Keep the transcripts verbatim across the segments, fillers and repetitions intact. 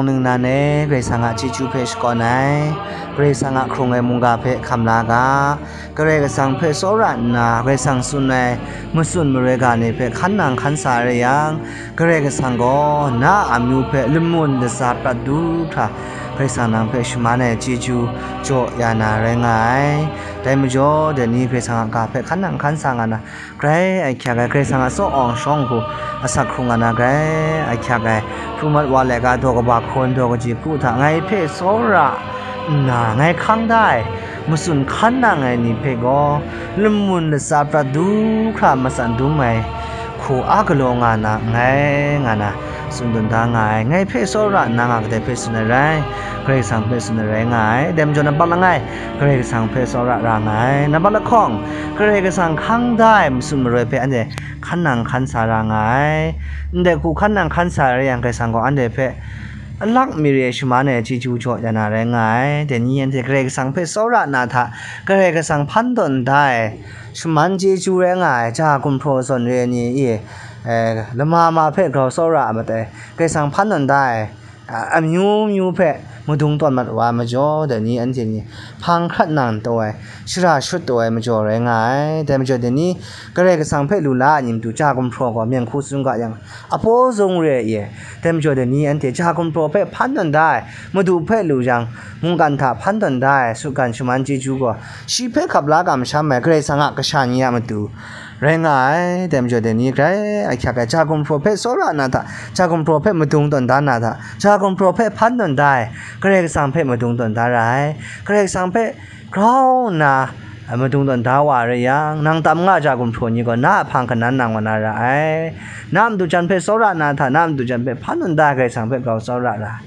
Ningnan e, Karai Kasang a chyeju hpe shakawn ai, Karai Kasang a hkrung ai mungga hpe hkam la ga, Karai Kasang hpe tsawra nna, Karai Kasang tsun ai matsun maroi ga ni hpe hkan nang hkan sa rai yang, Karai Kasang gaw na a amyu hpe lamun latsa prat du hkra, Karai Kasang nang hpe shaman ai chyeju jaw ya na rai nga ai. Dai majaw, dai ni Karai Kasang a ga hpe hkan nang hkan sa nga na, grai ahkyak ai, Karai Kasang a tsaw awng shawng hku asak hkrung nga na grai ahkyak ai, hpru mat wa laika daw kaba hkawn daw kaji hku hta ngai hpe tsawra nna ngai hkang da ai, matsun hkan nang ai ni hpe gaw, lamun latsa prat du hkra matsan dum ai hku a galaw nga na nngai, nga na tsun dun da nga ai. Ngai hpe tsawra nna nga kadai hpe tsun ai rai? Karai Kasang hpe tsun ai rai nga ai. Dai majaw, nampak langai, Karai Kasang hpe tsawra ra nga ai. Nampak lahkawng, Karai Kasang hkang da ai matsun maroi hpe anhte hkan nang hkan sa ra nga ai. Ndai hku hkan nang hkan sa ai rai yang, Karai Kasang gaw anhte hpe alak mi re ai shaman ai chyeju jaw ya na rai nga ai. Dai ni anhte Karai Kasang hpe tsawra na hta, Karai Kasang hpan tawn da ai shaman chyeju rai nga ai, ja gumhpraw zawn re ai ni e, eh, lama ma hpe grau tsawra a matai, Karai Kasang hpan tawn da ai, a, amyu myu hpe madung tawn mat wa ai majaw, dai ni anhte ni hpang hkrat nang taw ai, shara shut taw ai majaw rai nga ai. Dai majaw, dai ni Karai Kasang hpe lu la ai ni matu ja gumhpraw gaw, myen hku tsun ga yang, apaw zung re ai e. Dai majaw, dai ni anhte ja gumhpraw hpe hpan tawn da ai, madu hpe lu yang, mungkan hta hpan tawn da ai, sutgan shaman chyeju gaw, shi hpe hkap la kamsham ai Karai Kasang a kasha ni a matu rai nga ai. Dai majaw, dai ni grai ahkyak ai, ja gumhpraw hpe tsawra na hta, ja gumhpraw hpe madung tawn da na hta, ja gumhpraw hpe hpan tawn da ai, Karai Kasang hpe madung tawn da ra ai. Karai Kasang hpe grau nna, a, madung tawn da wa rai yang, nang tam nga ja gumhpraw ni gaw na a hpang kanan nang wa na ra ai. Na a madu jan hpe tsawra na hta, na a madu jan hpe hpan tawn da ai Karai Kasang hpe grau tsawra ra ai.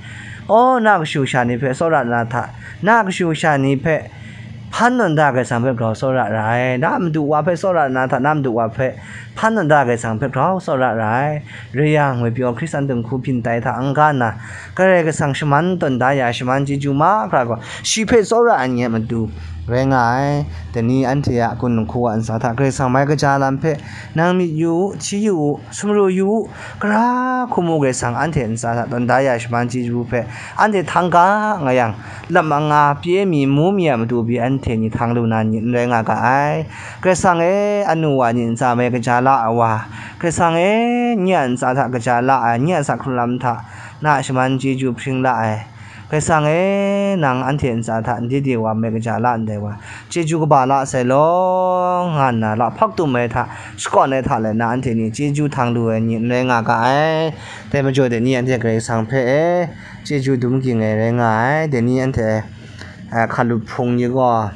Aw, na kashu kasha ni hpe tsawra na hta, na kashu kasha ni hpe hpan tawn da ai Karai Kasang hpe grau tsawra ra ai. Na a madu wa hpe tsawra na hta, na a madu wa hpe hpan tawn da ai Karai Kasang hpe grau tsawra ra ai. Rai yang, ngwi pyaw Hkristu a dinghku byin tai hta n-ga nna, Karai Kasang shaman tawn da ya ai shaman chyeju mahkra gaw, shi hpe tsawra ai ni a matu rai nga ai. Dai ni anhte a gun nhku a ntsa hta Karai Kasang mai kaja lam hpe nang myit yu u, hti yu u, sumru yu u, gara hku mu Karai Kasang anhte ntsa hta tawn da ya ai shaman chyeju hpe anhte htang ga nga yang, lam anga pyi mi mu mi a matu pyi anhte ni htang lu na ni n rai nga ga ai. Karai Kasang e, anu wa ni ntsa mai kaja la ai wa, Karai Kasang e, nye a ntsa hta kaja la ai, nye a asak hkrung lam hta na a shaman chyeju hpring la ai, Karai Kasang e, nang anhte ntsa hta n dide wa mai kaja la ndai wa, chyeju kaba la sai law, nga nna lahpawt tum ai hta, shakawn ai hta let na anhte ni chyeju htang lu ai ni n rai nga ga ai. Dai majaw, dai ni anhte Karai Kasang hpe e, chyeju dum ging ai rai nga ai. Dai ni anhte, eh, hkalup hpung ni gaw,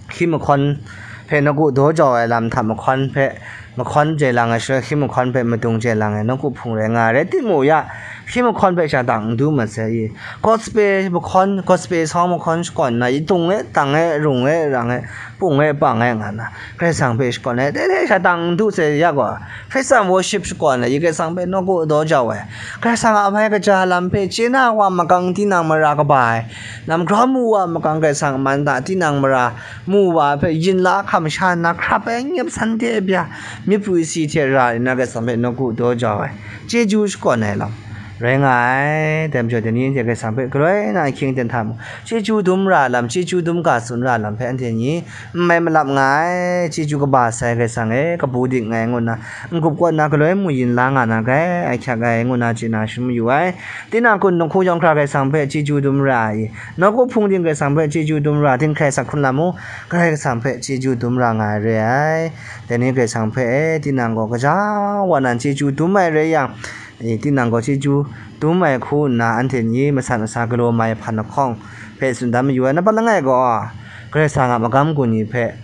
hkyi mahkawn hpe nawku daw jau ai lam hta mahkawn hpe, mahkawn je lang ai shaloi, hkyi mahkawn hpe madung je lang ai nawku hpung rai nga ai. Rai timung ya, hkyi mahkawn hpe sha dang n du mat sai i, gospel mahkawn, gospel sawng mahkawn shakawn nna, i tung e, tang e, rung e, rang e, pung e, pang e, nga nna, Karai Kasang hpe shakawn ai, dai hte sha dang n du sai ya gaw, praise and worship shakawn ai, i Karai Kasang hpe nawku daw jau ai, Karai Kasang a mai kaja lam hpe chye na wa makang tinang mara kaba ai, lam grau mu wa makang Karai Kasang a man hta tinang mara mu wa hpe yin la hkam sha nna hkrap ai nyep san hte bya, myit pwi si hte ra nna Karai Kasang hpe nawku daw jau ai, chyeju shakawn ai lam rai nga ai. Dai majaw, dai ni anhte Karai Kasang hpe galoi na ahkying ten hta mung, chyeju dum ra lam, chyeju dum ga tsun ra lam hpe anhte ni n mai malap nga ai. Chyeju kaba sai Karai Kasang e, kabu dik nngai ngu nna, n-gup kaw nna galoi mu yin la nga na grai, ahkyak ai ngu nna chye na shangun mayu ai. Tinang gun nhku yawng hkra Karai Kasang hpe chyeju dum ra ai, nawku hpung ting Karai Kasang hpe chyeju dum ra, dinghkrai asak hkrung lam mung Karai Kasang hpe chyeju dum ra nga ai re ai. Dai ni Karai Kasang hpe e, tinang gaw gaja wa nan chyeju dum ai rai yang, e, tinang gaw chyeju dum ai hku nna anhte ni masat masa galaw mai hpan lahkawng hpe tsun dan mayu ai. Nampat langai gaw, Karai Kasang a magam gun ni hpe,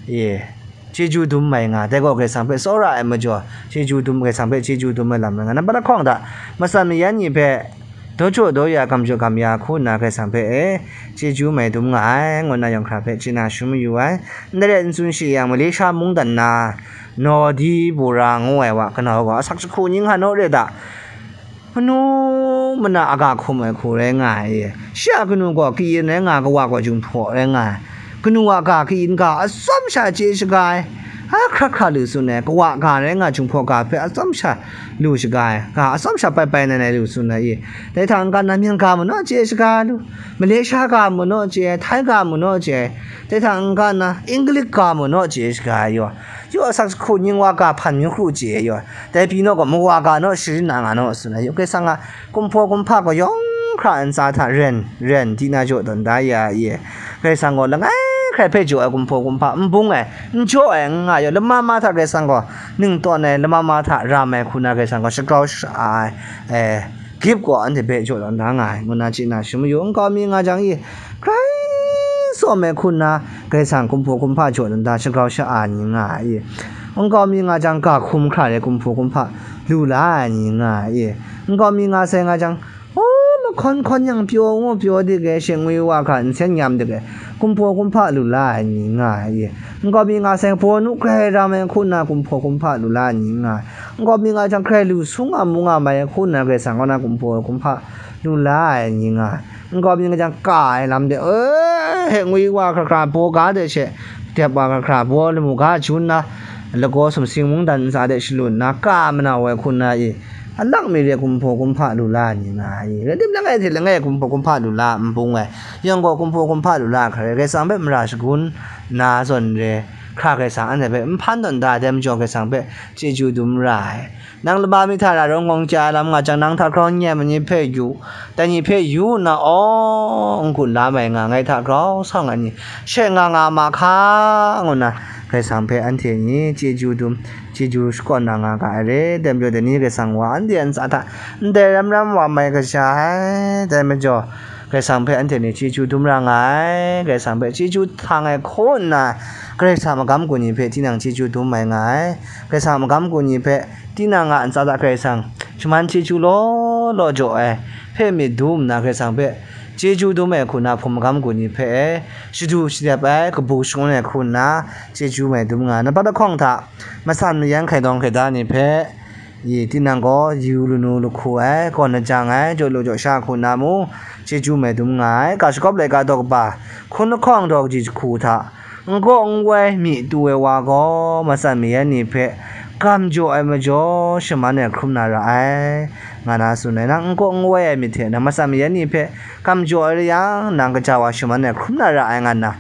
e, chyeju dum mai nga, dai gaw Karai Kasang hpe tsawra ai majaw, chyeju dum, Karai Kasang hpe chyeju dum ai lam rai nga. Nampat lahkawng hta, matsan mayan ni hpe daw jaw daw ya, gam jaw gam ya hku nna Karai Kasang hpe e, chyeju mai dum nga ai, ngu nna yawng hkra hpe chye na shangun mayu ai. Ndai rai n tsun shi yang, Malaysia mungdan na, Naw Di Bora ngu ai wa, kanau gaw asak jahku ning hkan naw re da, manu mana aga hkum ai hku rai nga ai e. Shi a kanu gaw kayin rai nga ai, kawa gaw jinghpaw rai nga ai. Kanu a ga kayin ga atsawm sha chye shaga ai. A hkra hkra lu tsun ai, kawa ga rai nga Jinghpaw ga hpe atsawm sha lu shaga ai, ga atsawm sha pai pai nai nai lu tsun ai i. Dai hta n-ga na Myen ga majaw chye shaga lu, Malaysia ga majaw chye ai, Thai ga majaw chye ai, dai hta n-ga na English ga majaw chye shaga ai yaw. Yaw asak jahku ning wa ga hpan yu hkru chye ai yaw. Dai pyi naw gaw mawa ga naw sharin na nga naw tsun ai yaw. Karai Kasang a kumhpaw kumhpa gaw yawng hkra ntsa hta ren, ren di na jaw tawn da ya i. Karai Kasang gaw langai hkrai hpe jaw ai kumhpaw kumhpa n bung ai, n jaw ai n nga yaw, lama ma hta Karai Kasang gaw ning tawn ai, lama ma hta ram ai hku na Karai Kasang gaw shagrau sha ai, e, gip gaw anhte hpe jaw tawn da nga ai, ngu na chye na shum yu, nkau mi nga jang i, grai tsawm ai hku na Karai Kasang kumhpaw kumhpa jaw tawn da shagrau sha ai ni nga ai i, nkau mi nga jang ga hkum hkra ai kumhpaw kumhpa lu la ai ni nga ai i, nkau mi nga sai nga jang, O, mahkawn hkawn yang pyaw ngu pyaw dik e, she ngwi wa hkra nsen nyam dik e, kumhpaw kumhpa lu la ai ni nga ai i. Nkau mi nga sai baw nu grai ram ai hku nna kumhpaw kumhpa lu la ai ni nga ai. Nkau mi nga jang grai lu sung a mu nga mai ai hku nna Karai Kasang kaw na kumhpaw kumhpa lu la ai ni nga ai. Nkau mi nga jang ka ai lam de, e, he ngwi wa hkra hkra baw ga de she, dep wa hkra hkra baw lamu ga jun na, lagaw sumsing mungdan ntsa de shalun na, ka manau ai hku nna i, alak mi re kumhpaw kumhpa lu la ni nga ai. Rai tim langai hte langai kumhpaw kumhpa lu la n bung ai. Yang gaw kumhpaw kumhpa lu la hkra rai, Karai Kasang hpe mara shagun na zawn re, hkra Karai Kasang anhte hpe n hpan tawn da ai, dai majaw Karai Kasang hpe chyeju dum ra ai. Nang lama mi hta ra rawng kawng chya ai lam nga jang, nang hta grau n-yen ai ni hpe yu, dai ni hpe yu nna, aw, n-gun la mai nga, ngai hta grau sa nga ai ni, she nga nga ma hka, ngu nna, Karai Kasang hpe anhte ni chyeju dum, chyeju shakawn na nga ga ai re, dai majaw dai ni Karai Kasang wa anhte a ntsa hta ndai ram ram wa mai kasha ai, dai majaw Karai Kasang hpe anhte ni chyeju dum ra nga ai, Karai Kasang hpe chyeju htang ai hku nna, Karai Kasang magam gun ni hpe tinang chyeju dum mai nga ai, Karai Kasang magam gun ni hpe tinang a ntsa hta Karai Kasang shaman chyeju law law jaw ai hpe myit dum nna, Karai Kasang hpe chyeju dum ai hku nna, hpung magam gun ni hpe e shadu shadep ai, kabu shangun ai hku nna, chyeju mai dum nga ai. Nampat lahkawng hta, matsan mayan hkaidawng hkaida ni hpe, i, tinang gaw yu lanu lahku ai, gawn lajang ai, jaw lu jaw sha hku nna mu, chyeju mai dum nga ai. Ga shagawp laika daw kaba, hkun lahkawng daw kaji jahku hta, n kaw n wai myi tu ai wa gaw, matsan mayan ni hpe gam jaw ai majaw shaman ai hkrum na ra ai, nga na tsun ai. Nang n kaw n wai ai myit hte nang matsan mayan ni hpe gam jaw ai rai yang, nang kaja wa shaman ai hkrum na ra ai, nga nna,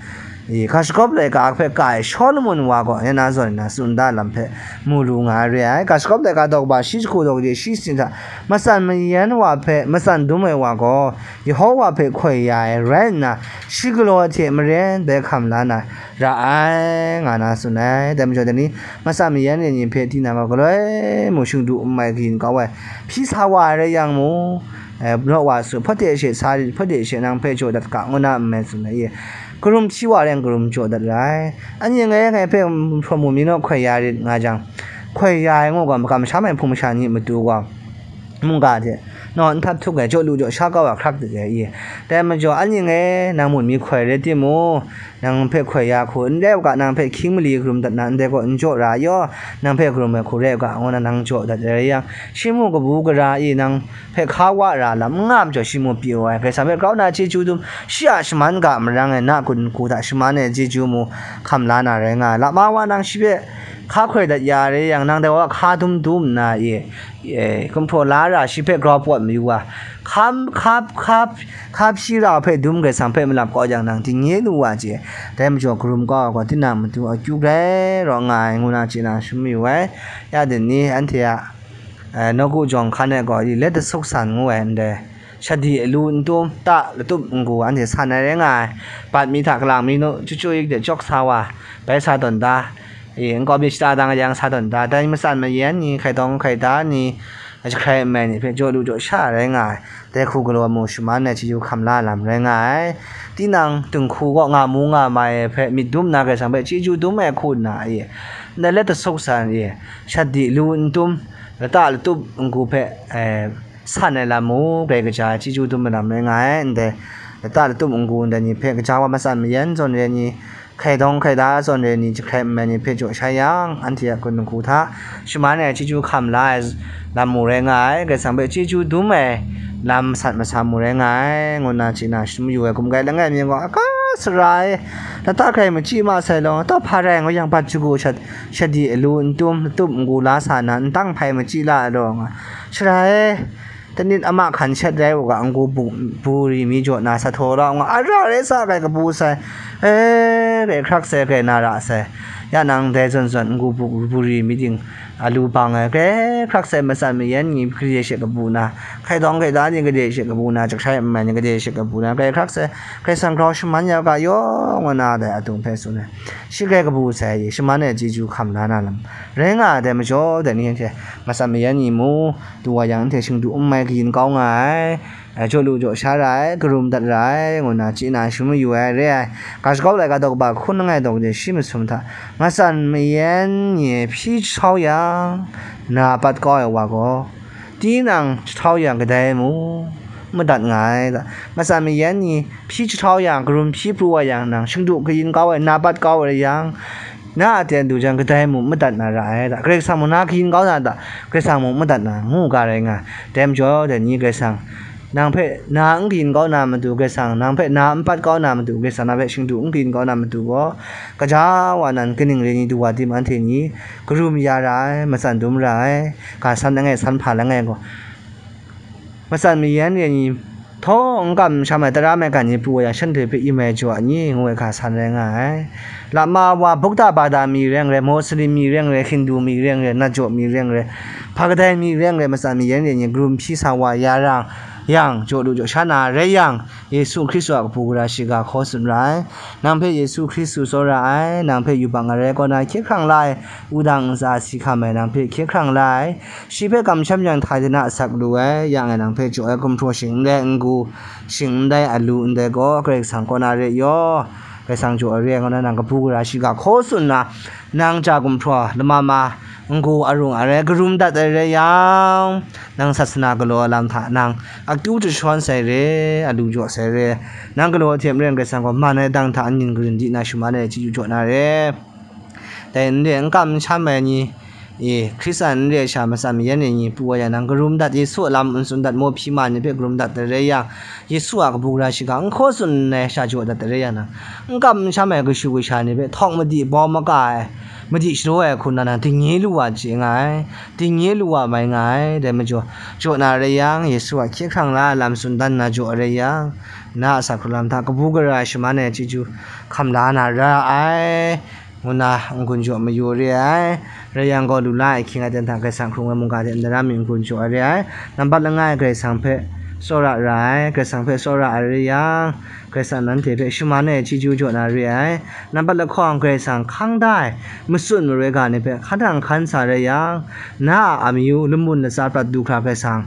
i, ga shagawp laika hpe ka ai Shawlumon wa gaw, ya na zawn nna tsun da lam hpe mu lu nga ai re ai. Ga shagawp laika daw kaba shi jahku daw kaji shi sini hta, matsan mayan wa hpe matsan dum ai wa gaw, Yehowa hpe hkoi ya ai rai nna, shi galaw ai hte maren dai hkam la na ra ai, nga na tsun ai. Dai majaw dai ni, matsan mayan ai ni hpe tinang gaw galoi mung shingdu n mai kayin kau ai, hpyi sa wa ai rai yang mu, e, naw wa su, hpawt de she sa rit, hpawt de she nang hpe jaw dat ga, ngu na n mai tsun ai, karum hpyi wa rai yang, karum jaw dat ra ai. Anyi ngai, ngai hpe hpraw mu mi naw hkoi ya rit nga jang, hkoi ya ai ngu gaw, makam masham ai hpung masha ni matu gaw, mungga hte naw n htap htuk ai, jaw lu jaw sha kau ai hkrak dik ai i. Dai majaw, anyi ngai, nang mun mi hkoi rai timung, nang hpe hkoi ya hku, n rai u ga, nang hpe hkying mali karum dat na, ndai gaw n jaw ra ai yaw, nang hpe karum ai hku rai u ga, ngu na nang jaw dat ai rai yang, shi mu kabu gara i nang hpe hka wa ra lam n nga majaw, shi mu pyi wa ai, Karai Kasang hpe grau nna chyeju dum, shi a shaman ga marang ai, na gun hku hta shaman ai chyeju mu hkam la na rai nga ai. Lama wa nang shi hpe hka hkoi dat ya rai yang, nang dai wa hka dum dum nna i, e, gumhpraw la ra shi hpe grau pawt mayu wa, hka, hka, hka, hka hpyi ra hpe dum Karai Kasang hpe malap kau jang, nang dingnye lu wa chye. Dai majaw, karum kau ai gaw tinang matu akyu grai rawng nga ai, ngu na chye na shum mayu ai. Ya dai ni, anhte a, e, nawku jawng hkan e gaw, i, let the suksan ngu ai ndai, shadi alu n tum, ta latup n-gu anhte san ai rai nga ai. Bat mi hta kalang mi nu, chyu chyu ik de cawk sa wa, bai sa tawn da, i, nkau mi shata dang yang sa tawn da, dai matsan mayan ni, hkaidawng hkaida ni, jahkrai nmai ni hpe jaw lu jaw sha rai nga ai. Dai hku galaw mu shaman ai chyeju hkam la lam rai nga ai. Tinang dinghku gaw nga mu nga mai ai hpe myit dum nna, Karai Kasang hpe chyeju dum ai hku nna, i, ndai let the suksan, i, shadi alu n tum, lata latup n-gu hpe, e, san ai lam mung, grai kaja ai chyeju dum ai lam rai nga ai. Ndai lata latup n-gu ndai ni hpe, kaja wa matsan mayan zawn re ai ni, hkaidawng hkaida zawn re ai ni, jahkrai nmai ni hpe jaw sha yang, anhte a gun dinghku hta shaman ai chyeju hkam la ai lam mung rai nga ai. Karai Kasang hpe chyeju dum ai lam masat masa mung rai nga ai, ngu na chye na shum yu ai. Gumkai langai mi gaw, aka Sara e, lata hkrai machyi ma sai law, taw hpa rai ngu yang, bat shagu shat, shadi alu n tum, latup n gu la sa na, n tang hpai machyi la ai law nga. Sara e, tanit ama hkan shat rai u ga, n gu bu, bu ri mi jaw na sa htaw la nga, ara rai sa, grai kabu sai, e, grai hkrak sai, grai na ra sai. Ya nang dai zawn zawn n gu bu, bu ri mi ting, alu bang ai, grai hkrak sai, matsan mayan ni gade she kabu na, hkai dawng hkai da ni gade she kabu na, jahkrai nmai ni gade she kabu na, grai hkrak sai, Karai Kasang grau shaman ya ga yawng wa na dai atung hpe tsun ai. Shi grai kabu sai, shaman ai chyeju hkam la na lam rai nga ai dai majaw, dai ni hte matsan mayan ni mu, du wa yang, anhte shingdu n mai kayin kau nga ai, ai, jaw lu jaw sha ra ai, karum dat ra ai, ngu na chye na shum mayu ai, re ai. Ga shagawp laika daw kaba hkun langai daw de shi masum hta, matsan mayan ni hpyi jahtau yang, na pat kau ai wa gaw, tinang jahtau yang kadai mu madat nga ai, da. Matsan mayan ni hpyi jahtau yang, karum hpyi pru wa yang, nang shingdu kayin kau ai, na pat kau ai yang, na a ten du jang kadai mu madat na ra ai, da. Karai Kasang mung na kayin kau na, da, Karai Kasang mung madat na ngu ga rai nga. Dai majaw, dai ni Karai Kasang nang hpe na n kayin kau na matu, Karai Kasang nang hpe na n pat kau na matu, Karai Kasang nang hpe shingdu n kayin kau na matu gaw, kaja wa nan kaning re ni du wa tim, anhte ni karum ya ra ai, matsan dum ra ai, ga san langai, san hpa langai gaw, matsan mayan re ni, htaw n kam n sham ai tara maigan ni pru wa yang, shanhte hpe i mai jaw a ni, ngu ai ga san rai nga ai. Lama wa, bukta bada mi reng re, Moslem mi reng re, Hindu mi reng re, nat jaw mi reng re, hpa kadai mi reng re, matsan mayan re ni, karum hpyi sa wa ya rang yang, jaw lu jaw sha na rai yang, Yesu Hkristu a kabu gara shiga hkaw tsun ra ai. Nang hpe Yesu Hkristu tsawra ai, nang hpe yubak ngarai kaw na hkye hkrang la ai, wudang ntsa si hkam ai, nang hpe hkye hkrang la ai, shi hpe kamsham yang htani na asak lu ai, yang e nang hpe jaw ai gumhpraw shing ndai n-gu, shing ndai alu ndai gaw, Karai Kasang kaw na re yaw, Karai Kasang jaw ai re ai ngu na, nang kabu gara shiga hkaw tsun na, nang ja gumhpraw lama ma, n-gu arung arai karum dat ai rai yang, nang sasana galaw lam hta nang akyu jashawn sai re, alu jaw sai re, nang galaw hte maren Karai Kasang gaw man ai dang hta ningrin di na shaman ai chyeju jaw na re. Dai n re, n kam n sham ai ni, e, Hkristan n re ai sha matsan mayan ai ni pru wa yang, nang karum dat, Yesu a lam n tsun dat, maw hpyi ma ni hpe karum dat ai rai yang, Yesu a kabu gara shiga n hkaw tsun ai sha jaw dat ai rai yang, nang n kam n sham ai kashu kasha ni hpe htawng madi bawm maka ai, madi shadaw ai hku na nang dingnye lu wa chye nga ai, dingnye lu wa mai nga ai. Dai majaw, jaw na rai yang, Yesu a hkye hkrang la ai lam tsun dan na jaw ai rai yang, na a sa hkrung lam hta kabu gara ai shaman ai chyeju hkam la na ra ai, ngu na n-gun jaw mayu re ai. Rai yang gaw, lu la ai ahkying aten hta Karai Kasang hkrung ai mungga hte ndaram mi n-gun jaw ai re ai. Nambat langai, Karai Kasang hpe tsawra ra ai, Karai Kasang hpe tsawra ai rai yang, Karai Kasang nanhte hpe shaman ai chyeju jaw na re ai. Nambat lahkawng, Karai Kasang hkang da ai matsun maroi ga ni hpe hkan htan hkan sa rai yang, na a amyu lamun latsa prat du hkra Karai Kasang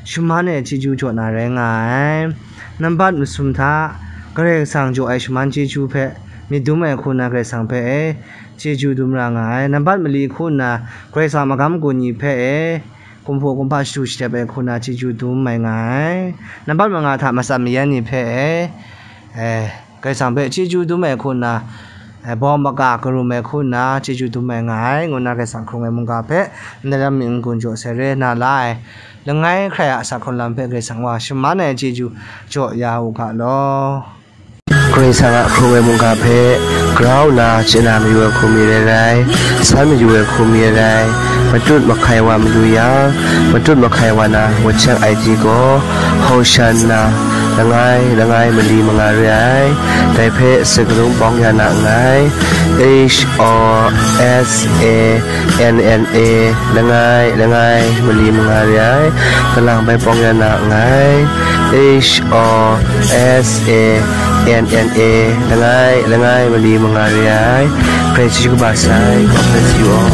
shaman ai chyeju jaw na rai nga ai. Nambat masum hta, Karai Kasang jaw ai shaman chyeju hpe myit dum ai hku na Karai Kasang hpe e chyeju dum ra nga ai. Nambat mali hku na, Karai Kasang magam gun ni hpe e kumhpaw kumhpa shadu shatep ai hku na chyeju dum mai nga ai. Nambat manga hta, matsan mayan ni hpe e, e, Karai Kasang hpe chyeju dum ai hku na, e, bawm maka karum ai hku na chyeju dum mai nga ai, ngu na Karai Kasang hkrung ai mungga hpe ndaram mi n-gun jaw sai re na la ai. Langai hkrai a sa hkrung lam hpe Karai Kasang wa shaman ai chyeju jaw ya u ga law. Karai Kasang a hkrung ai mungga hpe grau nna chye na mayu ai hku mi rai rai, san mayu ai hku mi rai rai, matut mahkai wa mayu yang, matut mahkai wa na WhatsApp I D gaw, Hosanna, langai, langai mali manga re ai. Dai hpe sakarung pawng ya na nngai, H O S A N N A, langai, langai mali manga re ai. Kalang bai pawng ya na nngai, H O S A N N A, langai, langai mali manga re ai. Karai chyeju kaba sai. God bless you all.